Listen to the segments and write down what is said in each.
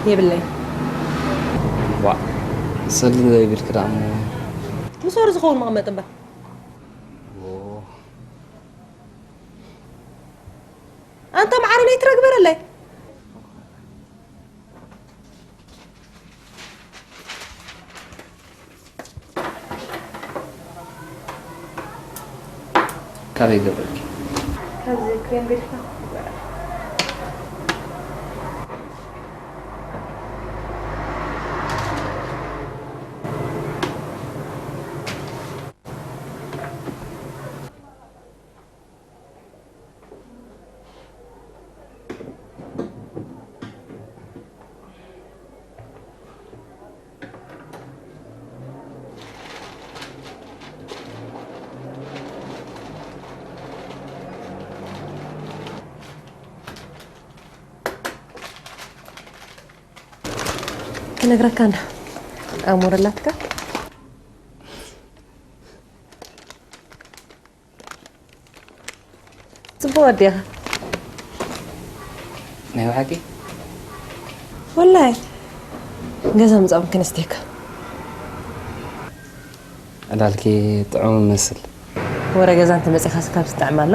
የብለይ። ዋ፣ ሰሊ ዘይብልክ ደኣ እሞ። ምስ ወር ዝኸውን መቐመጢ እምበር። ኣንታ መዓረ ነይ ትረግበረለይ። ካበይ ገበርኪ? ካብዚ ክሬም ገዲፍካ። ክነግረካ እንዳ ኣሞረላትካ ጽቡቅ ኣዴኻ። ናይ ብሓቂ? ወላይ ገዛ ምጻም ክንስቴካ። ዕላልኪ ጥዑም መስል። ወረ ገዛ እንተ መጺኻ ስካብ ዝጥዕም ኣሎ።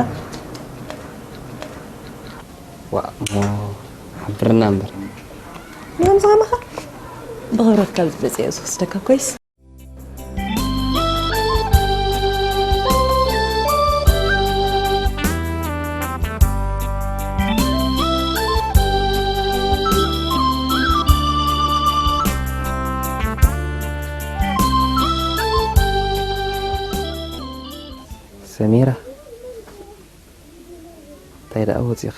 ዋ፣ እሞ ሓብርና እምበር። ምንም ዝኸመኻ ብኽብረት ካብ ዝመጽእ ዝወስደካ ኮይስ። ሰሚራ፣ እንታይ ደኣ ወፂኺ?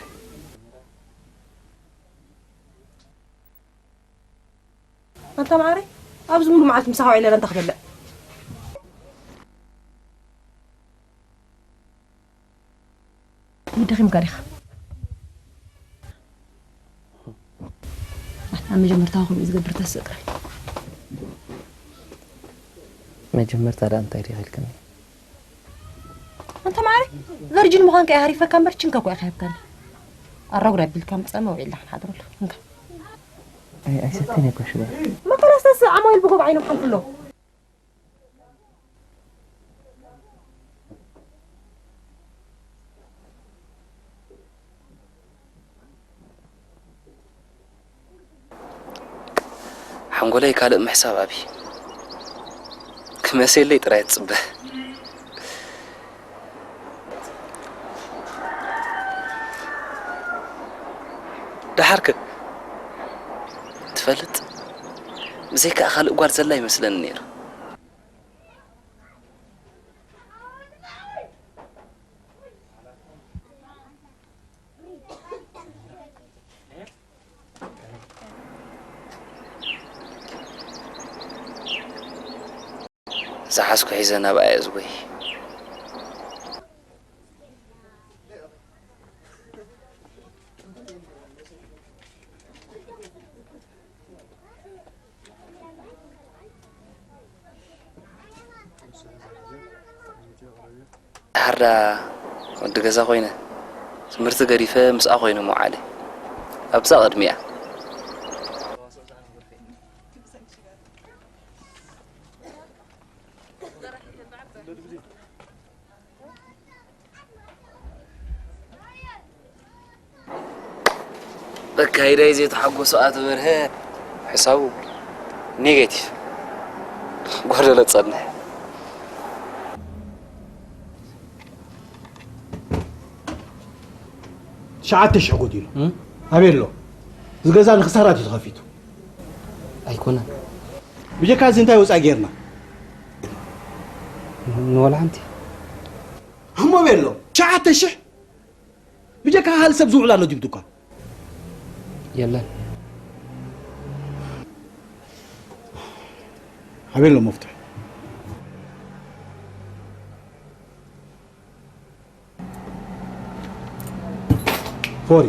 ኣንታ መዓረይ፣ ኣብዚ ሙሉ መዓልቲ ምሳኻ ውዒለ እንታይ ክበልዕ? ደኺምካ ዲኻ? ኣብ መጀመርታ ከምኡ ዝገብር ተስእቅረይ። መጀመርታ ደኣ እንታይ ዲኺ ኢልክኒ? ኣንታ መዓረይ፣ ቨርጂን ምዃንካ እየ ሃሪፈካ እምበር ችንካ እኮ ኢኻ ሂብካኒ። ኣራጉድ ኣቢልካ ምጻእ መውዒልና ክንሓድረሉ። እንካ። ኣይ ኣይሰተን እኮ ሽባ። መከላስተስ ዓማዊል ብጎብ ዓይኖም ሓልፉ ኣለዉ። ሓንጎለይ ካልእ ምሕሳብ ኣብይ ክመሴለይ ጥራይ ትጽበ። ደሓርክ ትፈልጥ፣ ብዘይካ ካልእ ጓል ዘላ ይመስለኒ ነይሩ። ዝሓዝኩ ሒዘ ናብኣ እየ ዝጎይ። ድሓር ደኣ ወዲ ገዛ ኮይነ ትምህርቲ ገዲፈ ምስኣ ኮይነ ምውዓለይ ኣብዛ ቅድሚኣ። በካይዳይ ዘይተሓጎሱ ኣቶ በርሀ ሕሳቡ ኔጌቲቭ ጎደሎ ጸንሕ። ትሽዓተ ሽሕ ጎዲሉ። ኣበይ ኣሎ? እዚ ገዛ ንክሳራ ድዩ ተኸፊቱ? ኣይኮነን። ብጀካ እዚ እንታይ ወፃኢ ጌርና? ንወላ ሓንቲ። እሞ ኣበይ ኣሎ? ትሽዓተ ሽሕ ብጀካ ካልእ ሰብ ዝውዕል ኣሎ ድዩ ዱኳን? የለን። ኣበይ ኣሎ መፍትሒ? ፎሪ።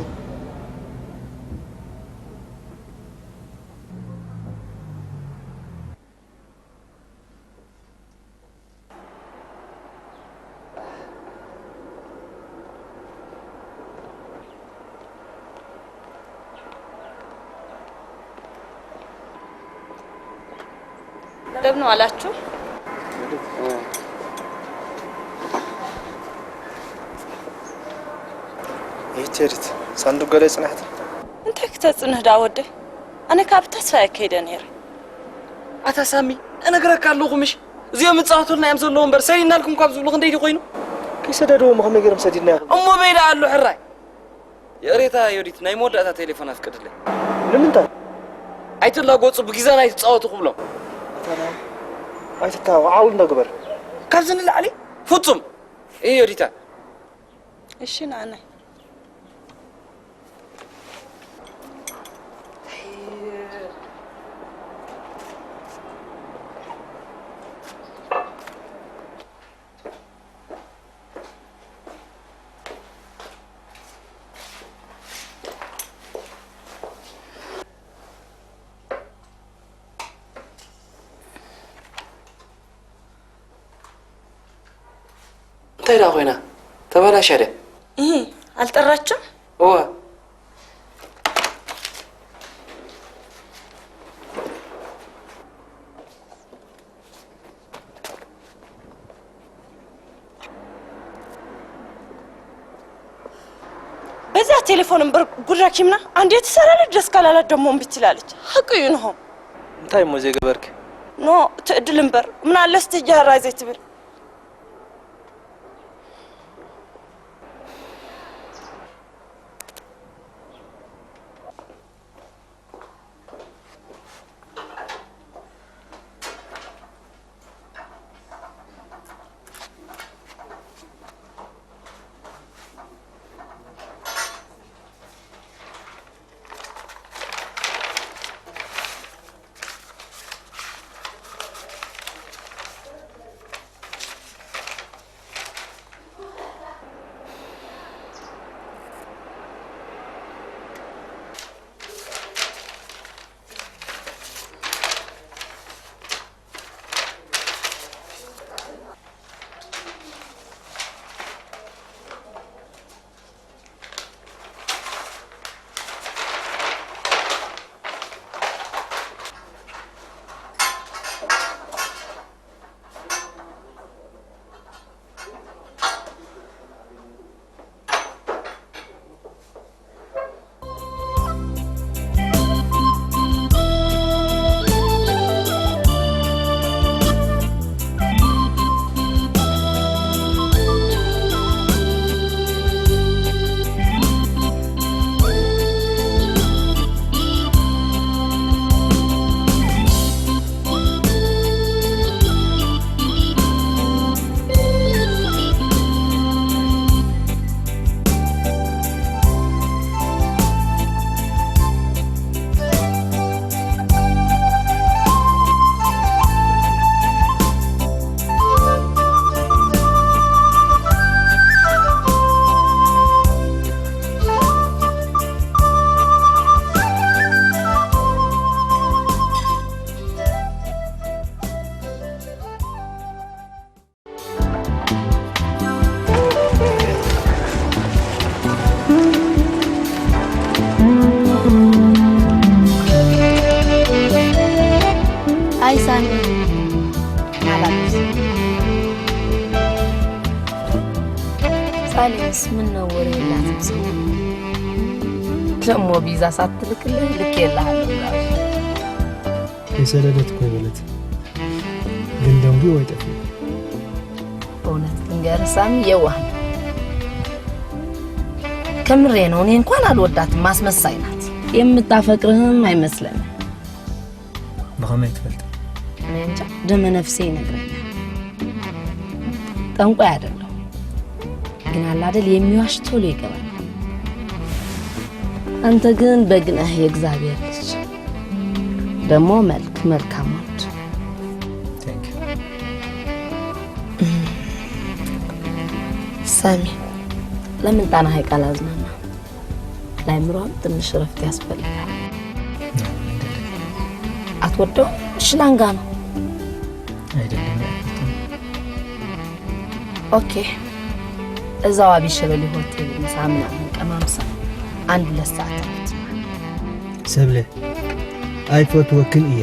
እንደምን ዋላችሁ? ይህች ሄድት ሳንዱቅ ገለ ጽናሕቲ። እንታይ ክተጽንህ ዳ ወደይ? ኣነ ካብ ተስፋ ከይደ ነይረ። ኣታ ሳሚ፣ እነግረካ ኣለኹ ምሽ? እዚኦም ይጻወቱልና እዮም ዘለዉ እምበር፣ ሰዲድናልኩም ካብ ዝብሉ ክንደይ ድዩ ኮይኑ? ከይሰደድዎም ከመይ ገይሮም ሰዲድና ኢኹም? እሞ በይ ደኣ ኣሎ ሕራይ። ይቕሬታ ዮዲት፣ ናይ መወዳእታ ቴሌፎን ኣፍቅድለይ። ንምንታይ? ኣይትላጎጹ፣ ብግዛና ኣይትጻወቱ ክብሎም። ኣታ ደኣ ኣይትተባባዕ፣ ዓው እንዶ ግበር። ካብዚ ንላዕሊ ፍጹም። እይ ዮዲታ። እሺ ንኣናይ። እንታይ ደኣ ኮይና? ተባላሻ ድያ? እህ፣ ኣልጠራችም? እወ። በዛ ቴሌፎን እምበር ጉድ ረኪብና። አንዴ ትሰራለች፣ ደስ ካላላት ደሞ እምቢ ትላለች። ሐቁ እዩ ንሆ። እንታይ እሞ ዘይገበርክ? ኖ፣ ትዕድል እምበር። ምን ኣለስ ትጃራ ዘይትብል? ኣይ ሳሚ፣ ሓላል። ሳሌምስ ምን ነው ወሬ የላትም ሰው? ደሞ ቪዛ ሳትልክልኝ ልኬልሃለሁ ብላለች። የሰደደት እኮ ይበለት። ግን ደንጉ ወይ ጠፊ። እውነት ልንገርህ ሳሚ፣ የዋህ ነው። ከምሬ ነው። እኔ እንኳን አልወዳትም፣ ማስመሳይ ናት። የምታፈቅርህም አይመስለንም። ብኸመይ ትፈልጥ? እኔ እንጃ፣ ደመ ነፍሴ ይነግረኛል። ጠንቋይ አይደለሁም፣ ግን አለ አይደል የሚዋሽ ቶሎ ይገባል። አንተ ግን በግ ነህ፣ የእግዚአብሔር ልጅ፣ ደግሞ መልክ መልካም ወንድ። Thank you። ሳሚ፣ ለምን ጣና ሐይቅ አላዝናና? ለአእምሮም ትንሽ እረፍት ያስፈልጋል። አትወደውም? እሺ፣ ላንጋ ነው። አይደለም ያልኩት። ኦኬ፣ እዛው አቢ ሸበሌ ሆቴል ምሳ ምናምን ቀማምሳ አንድ ሁለት ሰዓት እረፍት። ሰብለ፣ ኣይፈትወክን እየ።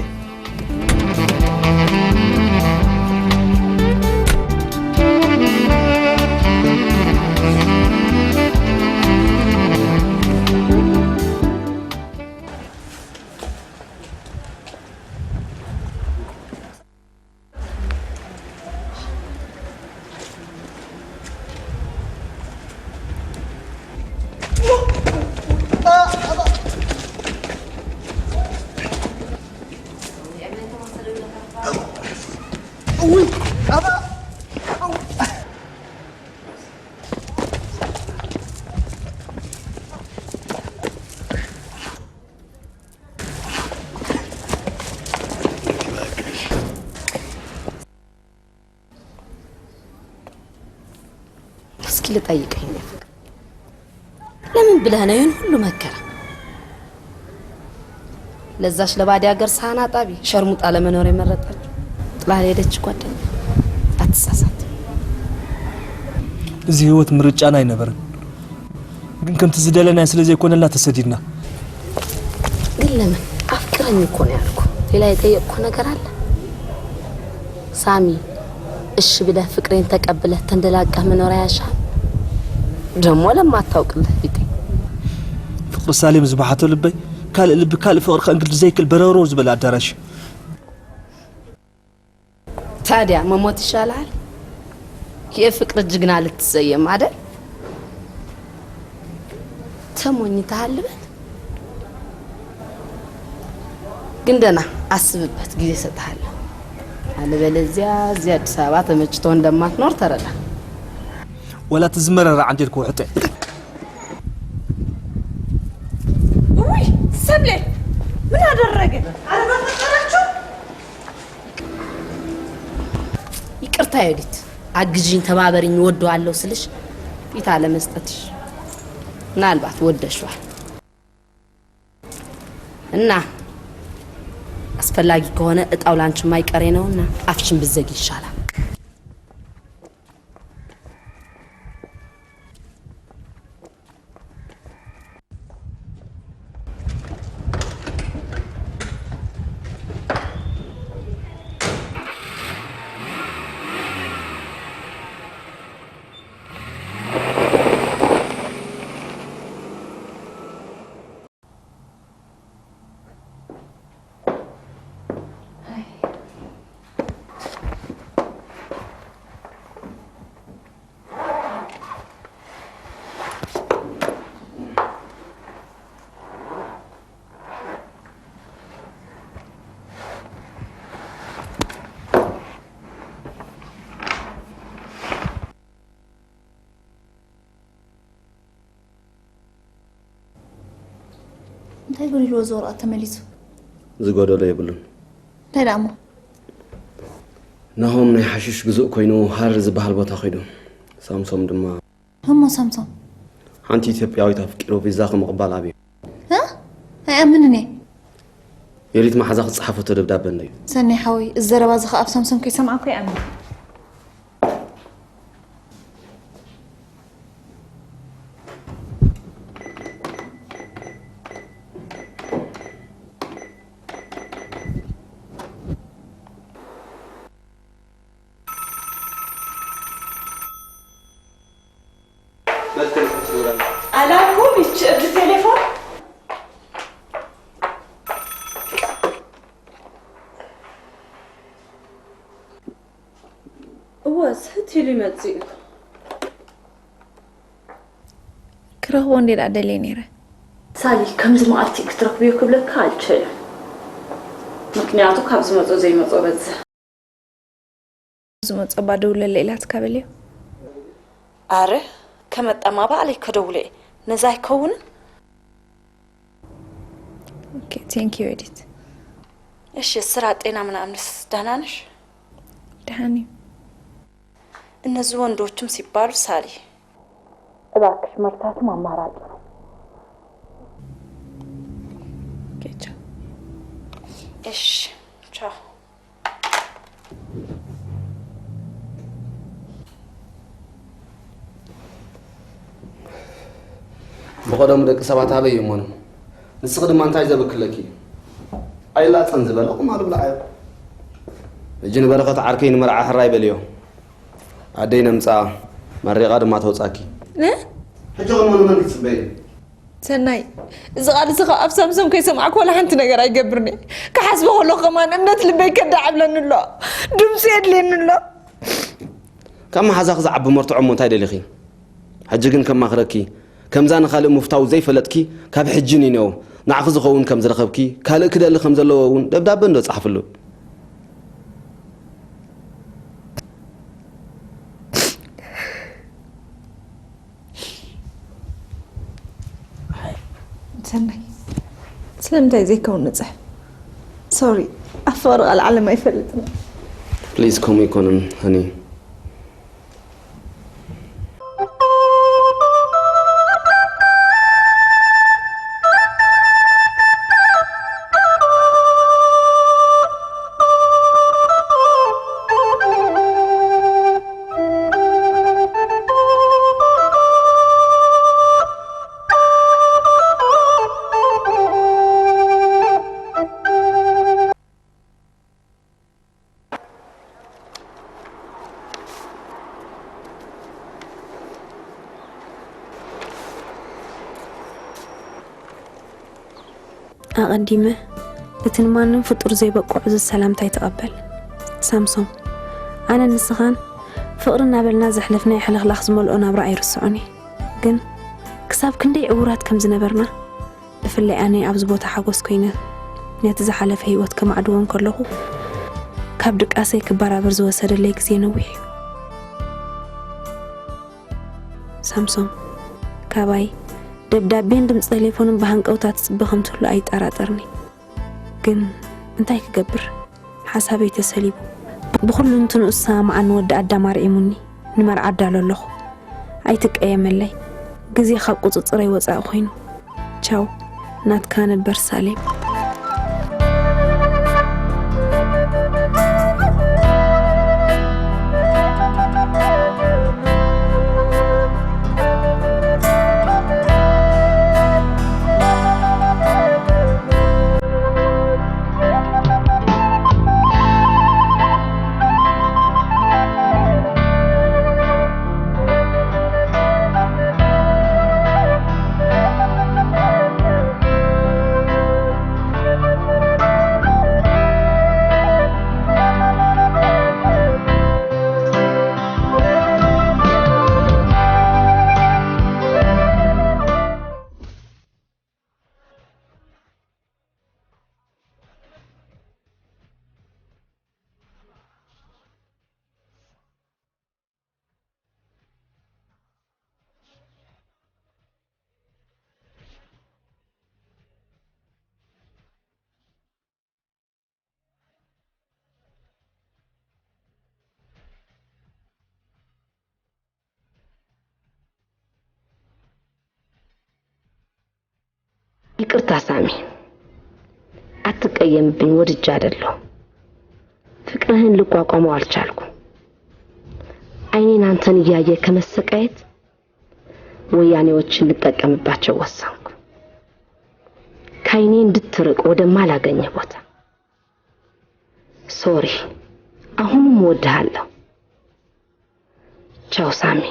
ልጠይቅህ የኔ ፍቅር፣ ለምን ብለህ ነው ይህን ሁሉ መከራ? ለዛች ለባዲ ሀገር ሳህን አጣቢ ሸርሙጣ ለመኖር የመረጠችው ጥላ ሄደች ጓደኛ። አትሳሳት። እዚ ህይወት ምርጫና ኣይነበረን፣ ግን ከምቲ ዝደለናዮ ስለ ዘይኮነልና ተሰዲድና። ግን ለምን አፍቅረኝ እኮ ነው ያልኩ። ሌላ የጠየቅኩ ነገር አለ? ሳሚ፣ እሺ ብለህ ፍቅሬን ተቀብለህ ተንደላቀህ መኖር ያሻል? ደሞ ለማታውቅልህ ቢጤ። ፍቅሪ ሳሌም ዝበሓቶ ልበይ ካልእ ልቢ ካልእ ፍቅሪ ከእንግድ ዘይክል በረሮ ዝበለ ኣዳራሽ። ታዲያ መሞት ይሻልሃል? የፍቅር ጅግና ልትሰየም አደል? ተሞኝተሃል ልበል? ግን ደና አስብበት፣ ጊዜ እሰጥሃለሁ። አለበለዚያ እዚህ አዲስ አበባ ተመችቶ እንደማትኖር ተረዳ። ወላ ትዝመረራ ዓንዴል ክውሕጠ ውይ ሰብሌ ምን አደረገ? አረ በፈጠራችሁ ይቅርታ ዮዲት፣ አግዥኝ፣ ተባበሪኝ፣ እወደዋለሁ ስልሽ ፊት አለመስጠትሽ። ምናልባት ወደሽዋል እና አስፈላጊ ከሆነ እጣው ላንቺ የማይቀሬ ነውና አፍሽን ብዘጊ ይሻላል። እንታይ ጎዲልዎ እዚ ወረቐት ተመሊሱ? ዝጎደሎ የብሉን። እንታይ ደኣ እሞ? ናሆም ናይ ሓሽሽ ግዙእ ኮይኑ ሃረር ዝበሃል ቦታ ከይዱ። ሳምሶም ድማ። እሞ ሳምሶም? ሓንቲ ኢትዮጵያዊት ኣፍቂሩ ቪዛ ክምቕባል ኣብዩ። እ? ኣይኣምንን እየ። የሊት መሓዛ ክፀሓፈቶ ደብዳበ እንድዩ። ሰኒ ሓወይ፣ እዚ ዘረባ እዚ ከኣ ኣብ ሳምሶም ከይሰማዕኩ ይኣምን። ኣላኩም ይቺ እብዚ ቴሌፎን እወ ስሕት ኢሉ ይመጽእ እዩ። ክረኽቦ እንዴ ደኣ ደልየ ነይረ። ሳሊ ከምዚ መዓልቲ ክትረኽብዮ ክብለካ ኣልችልን። ምክንያቱ ካብ ዝመጾ ዘይመጾ በዝሕ። ዝመጾ ባደውለለ ኢላትካ በልዮ። ኣረ ከመጣማ ባዕለይ ከደውሎ እየ። ነዛ ኣይከውንን። Okay, thank you ኤዲት። እሺ ስራ ጤና ምናምንስ ደህና ነሽ? ደህና ነኝ። እነዚህ ወንዶችም ሲባሉ ሳሊ እባክሽ መርሳትም አማራጭ ነው። Okay, ቻው። እሺ ቻው። ብቐደሙ ደቂ ሰባት ኣበይ እዮም ሞኖም? ንስኺ ድማ እንታይ ዘብክለኪ? ኣይላጸን ዝበለ ቁማል ብልዓዮ። ሕጂ ንበረኸት ዓርከይ ንመርዓ ሕራይ በልዮ። ኣደይ ነምጻ መሪቓ ድማ ተውጻኪ። ሕጂ ኸሞ ንመን ክትጽበይ? ሰናይ፣ እዚ ቃል እዚ ኸኣ ኣብ ሳምሶም ከይሰማዕኩ ዋላ ሓንቲ ነገር ኣይገብርን እየ። ክሓስቦ ከለኹ ከማን እምነት ልበይ ከዳዕ ኣብለኒ ኣሎ። ድምፂ የድልየኒ ኣሎ። ካብ መሓዛኺ ዝዓቢ መርትዖ እሞ እንታይ ደሊኺ? ሕጂ ግን ከማኽረኪ፣ ከምዛ ንኻልእ ምፍታው ዘይፈለጥኪ፣ ካብ ሕጂ ንኔው ንዓኺ ዝኸውን ከም ዝረኸብኪ፣ ካልእ ክደሊ ከም ዘለዎ እውን ደብዳበ እንዶ ጸሓፍሉ። ሰናይ፣ ስለምንታይ ዘይከውን ንጽሕ? ሶሪ፣ ኣብ ፍቕሪ ቃል ዓለም ኣይፈልጥን። ፕሊዝ ከምኡ ኣይኮነን፣ ሃኒ። ኣቐዲመ እቲ ንማንም ፍጡር ዘይበቅዖ እዚ ሰላምታይ ተቐበል። ሳምሶም፣ ኣነ ንስኻን ፍቕሪ እናበልና ዘሕለፍናዮ ሕልኽላኽ ዝመልኦ ናብራ ኣይርስዖን እየ። ግን ክሳብ ክንደይ ዕዉራት ከም ዝነበርና፣ ብፍላይ ኣነ ኣብዚ ቦታ ሓጎስ ኮይነ ነቲ ዝሓለፈ ህይወት ከማዕድዎ እንከለኹ፣ ካብ ድቃሰይ ክበራበር ዝወሰደለይ ግዜ ነዊሕ እዩ። ሳምሶም፣ ካባይ ደብዳቤን ድምፂ ቴሌፎንን ብሃንቀውታ ትፅበ ከም ትህሉ ኣይጠራጠርኒ። ግን እንታይ ክገብር? ሓሳበይ ተሰሊቡ። ብኹሉ እንትንኡ ዝሰማማዓኒ ወዲ ኣዳም ኣርዒሙኒ። ንመርዓ ኣዳሎ ኣለኹ። ኣይትቀየመለይ። ግዜ ካብ ቁፅፅረይ ወፃኢ ኮይኑ። ቻው። ናትካ ነበር ሳሌም። ይቅርታ ሳሚ፣ ኣትቀየምብኝ፣ ወድጄ ኣደለኹ። ፍቅርህን ልቋቋሞ ኣልቻልኩ። ዓይኔን ኣንተን እያየ ከመሰቃየት ወያኔዎችን ልጠቀምባቸው ወሰንኩ። ካይኔ እንድትርቅ ወደማላገኘ ቦታ። ሶሪ፣ አሁንም እወድሃለሁ። ቻው ሳሚ።